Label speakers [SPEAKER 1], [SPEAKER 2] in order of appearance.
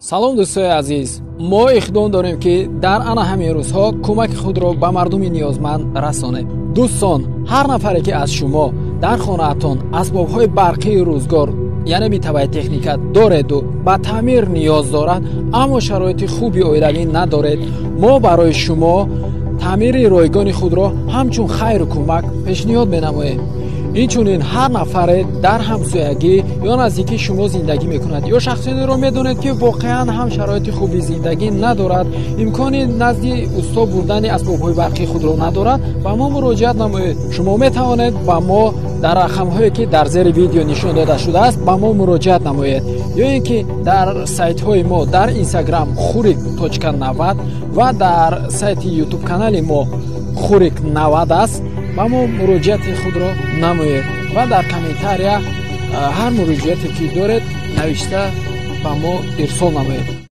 [SPEAKER 1] Салом, дӯстои азиз. Мо иқдом дорем, ки дар ана ҳамин рӯзҳо кӯмаки худро ба мардуми ниёзманд расонем. Дӯстон, ҳар нафаре, ки аз шумо дар хонаатон асбобҳои барқии рӯзгор, яъне бытовая техника дореду ба таъмир ниёз дорад, аммо шароити хуби оилавӣ надоред, мо барои шумо таъмири ройгони худро ҳамчун хайру кӯмак пешниҳод менамоем. Инчунин ҳар нафаре дар ҳамсоягӣ ё наздикии шумо зиндагӣ мекунад ё шахсонеро медонед, ки воқеан ҳам шароити хуби зиндагӣ надорад, имкони назди усто бурдани асбобҳои барқии худро надорад, ба мо муроҷиат намоед. Шумо метавонед ба мо дар рақамҳое, ки дар зери видео нишон дода шудааст, ба мо муроҷиат намоед ё ин ки дар сайтҳои мо дар Инстаграм хурик.90 ва дар сайти Ютуб канали мо хурик 90 аст, ба мо муроҷиати худро намоед ва дар комментария ҳар муроҷиате, ки доред, навишта ба мо ирсол намоед.